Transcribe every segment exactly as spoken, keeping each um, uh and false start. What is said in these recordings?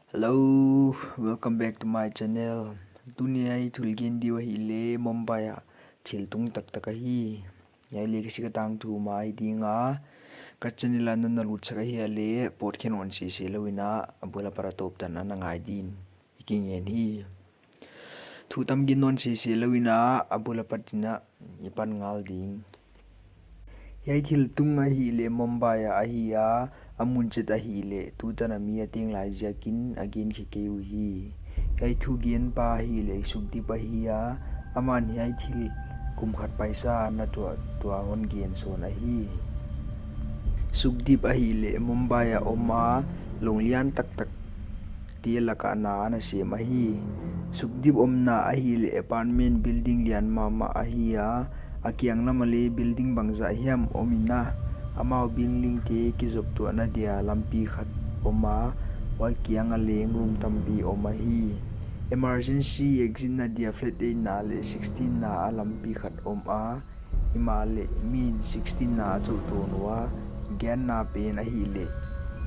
Hello, welcome back to my channel. Tuni a i thil gen ding uh ahihleh Mumbai a thil tung taktak ahi. Hiai leh kisik a tangthu mah ahi ding a, ka channel a na na lut sak ahia leh pawtkhe nawn sese lou in a, a bul apat a tawp tan a na ngai ding in i kingen hi. Thu tam gen nawn sese lou in a, a bul apat in a i pan ngal ding. Hiai thil tung ahihleh Mumbai a ahi a, a mun chet ahihleh tutan a mi a teng lai ziakin a gen khe kei uhi. Hiai thugenpa ahihleh Sukdeep ahi a, aman hiai thil kum khat paisa na tuah tuah hon gen sawn ahi. Sukdeep ahihleh Mumbai a om a, lawng lian taktak te lak ah na ana sem ahi. Sukdeep omna ahihleh apartment building lian mahmah ahi a, a kiang lam ah leh building bangzah hiam om in a, amau building te kizoptuahna dia lampi khat om a, huai kiang ah leng room tampi om ahi. Emergency exit na dia flat eight na leh sixteen na a lampi khat om a, himahleh min sixteen na a chauh tawn ua, gianna pen ahihleh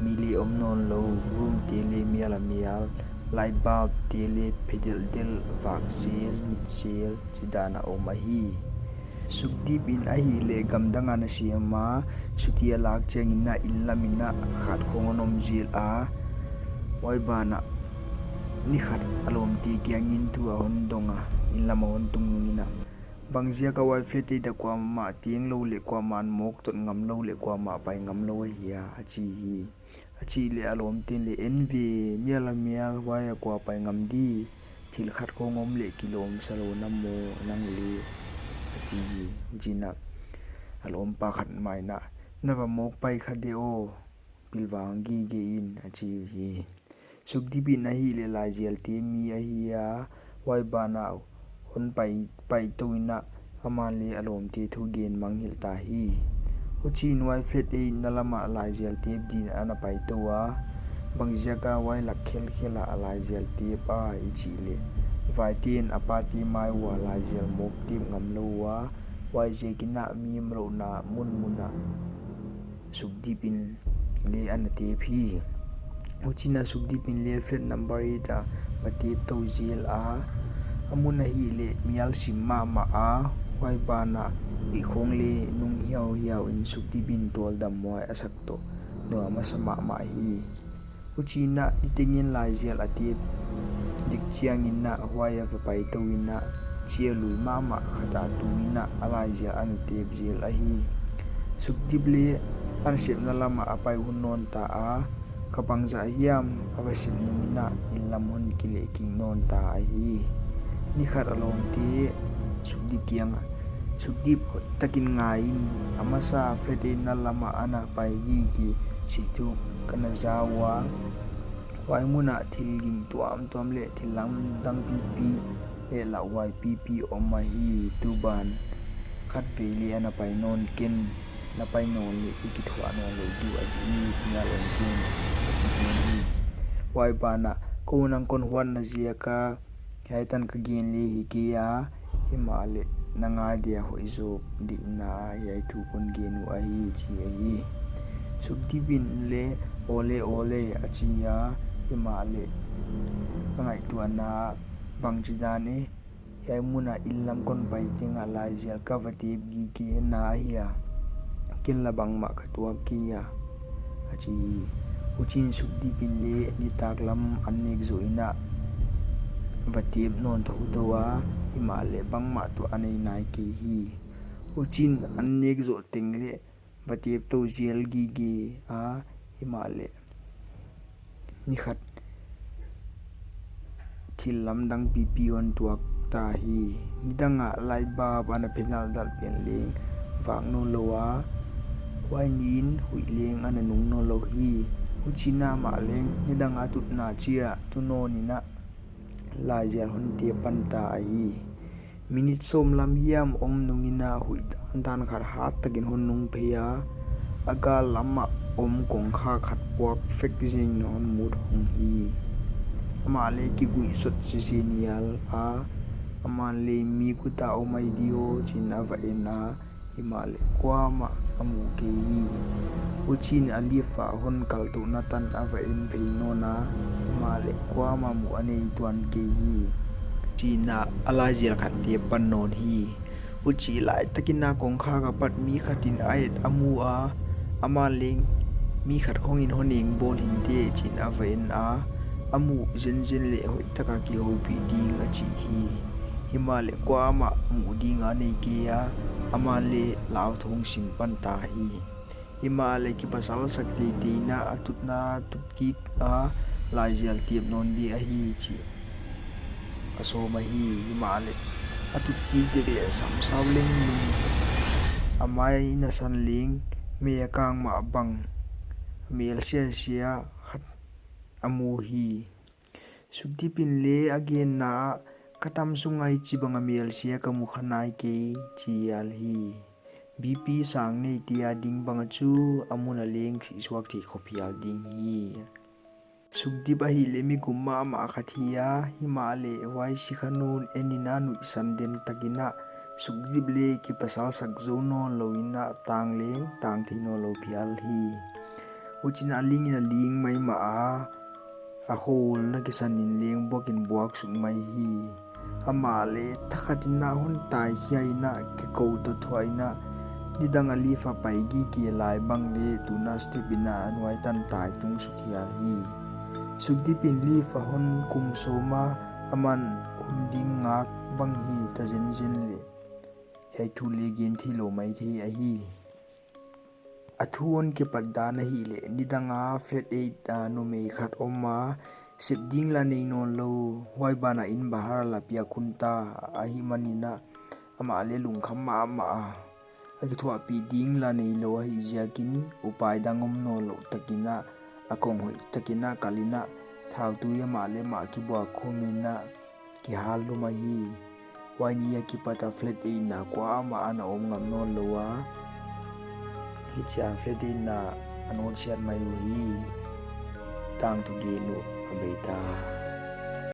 mi leng om nawn lou, room te leng mial a mial, light bulb te leng phe delhdelh, vak zel, mit zel, chidan a om ahi. Sukdeep in ahihleh gamdang a na sem a, chuti a lak chiangin a inn lam in a khat khong a om zel a, huai ban ah ni khat a lawmte kiangin thu a hon dong a, inn lam a hon tung nung in a, bangziak a huai flat eight a kuamah teng lou leh kuamah mawk tot ngam lou leh kuamah pai ngam lou ahia, a chi hi. A chih leh a lawmte'n leng, en ve, mial a mial, huai a kua pai ngam di, thil khat khong om leh kilawm sa lou na maw nang leh, a chi hi. Huchiin a lawmpa khat mah in a, na va mawk pai kha de aw, pilvang gige in, a chi hi. Sukdeep in ahihleh laizialte mi ahi a, huai ban ah hon pai, paitou in a, aman leng a lawmte thugen mangngilh ta hi. Huchiin huai flat eight na lam ah laizial tep dingin ana paitou a, bangziak a huai lak khelkhel ah laizial tep a i chih leh, vaite'n a pate mai uah laizial mawk tep ngam lou ua, huaiziakin a mi omlouhna munmun ah Sukdeep in leng ana tep hi. Huchiin a Sukdeep in leng flat number eight ah va tep tou zel a, a mun ahihleh mial sim mahmah a, huai ban ah huih khong leng nung hiauhiau in Sukdeep in tualdamhuai a sak toh nuam a sa mahmah hi. Huchiin a niteng in laizial a tep dek chiangin a huai a va paitou in a, chia lui mahmah khat a tu in a, a laizial ana tep zel ahi. Sukdeep leng ana sepna lam ah a pai hun nawn ta a, ka bangzah hiam a va sep nung in a inn lam hon kileh kik nawn ta ahi. Ni khat a lawmte Sukdeep kiang ah, Sukdeep, hoihtak in ngai in, a masa flat eight na lam ah ana pai gige chih thu ka na za ua, huai mun ah thil ging tuamtuam leh thil lamdang pipi leh lauhuai pipi om ahi. Tu ban khatvei leng ana pai nawn ken, na pai nawn leh i kithuah nawn lou ding ahi, chiin a lawmte'n gen hi. Huai ban ah kou nang kon huatna ziak a hiai tan ka gen leh hi kei a, himahleh na ngai dia hoih zaw ding in a hiai thu kon gen uh ahi, chi ahi. Sukdeep in leng, aw le, aw le, a chi a, himahleh a ngaihtuahna ah, bangchidan e, hiai mun ah inn lam kon pai teng ah laizial ka va tep gige na ahia, ken lah bangmah ka tuak kei a, a chi hi. Huchiin Sukdeep in leng nitaklam an nek zoh in a va tep nawn thouthou a, himahleh bangmah tuh a nei nai kei hi. Huchiin an nek zoh teng leh va tep tou zel gige a, himahleh ni khat thil lamdang pipi hon tuak ta hi. Nidang ah light bulb ana phe nalh dalh pen leng vak nawn lou a, huai niin huih leng ana nung nawn lou hi. Huchiin amah leng nidang a tutna chia tu nawn in a laizial hon tep pan ta ahi. Minute sawm lam hiam om nung in a huih dandan khat hattak in hon nung phei a, a gal lam ah om kongkha khat puak fek zing in hon mut hong hi. Amah leng kiguih sot sese nial a, aman leng mi kut a om ahi di aw chiin a va en a, himahleh kuamah a mu kei hi. Huchiin a lift ah hon kal touhna tan a va en phei nawn a, himahleh kuamah muh a nei tuan kei hi, chi'n a laizial khatte pan nawn hi. Huchi laitakin a kongkhak apat mi khatin a et a mu a, aman leng mi khat khongin hon eng bawl hinte chi'n a va en a, a muh zenzen leh hoihtaka kihoupih ding a chi hi. Himahleh kuamah muh ding a nei kei a, aman leh lauthawng sin pan ta hi. Himahleh kipasalsak teitei in a tutna tutkik a, laizial tiap nawn di ahi chih a sawm ahi. Himahleh a tutkik dek leh samsau leng lung a mai nasan leng, mei a kang mah bang mel siasia khat a mu hi. Sukdip in leng a genna ah, ka tam sung ah hichibang a mel sia ka mu kha nai kei chi hial hi. BP sang neite a ding bang a chu a mun a leng sihsuak thei khop hial ding hi. Sukdip ahihleh mi gum mahmah khat hi a, himahleh huai sikha nu'n en in a nuihsan den takin a, Sukdip leng kipasalsak zou nawnlou in a tang leng tang thei nawnlou phial hi. Huchi'n a ling in a ling maimah a, a khawlna kisan in leng buak in buak suk mai hi. Amah leh thakhat in a hon taikhia in a kikou toh thuah in a, nidang a lift a pai gige lai bang leh tuna step in a nuai tan tai tung suk hial hi. Sukdip in lift a hon kum sawm a, aman hun ding ngak bang hi ta zenzen leh hiai thu leng gen theilou maithei ahi. A thu hon kipat dan ahihleh, nidang a flat eight a numei khat om a, sep ding lah nei nawnlou, huai ban ah inn bahar lah piak hun ta ahihman in a, amah leh lungkham mahmah a, a kithuahpih ding lah neilou ahih ziakin upai dang om nawnlouh takin a, a kong hoih takin a kalh in a, thautui amah leh amah kibuak khum in a, kihal lum ahi. Huai ni a kipat a flat eight na kuamah ana om ngam nawnlou a, hichia flat eight na a nawtsiat mai uhi. Tangthu gen uh a bei ta.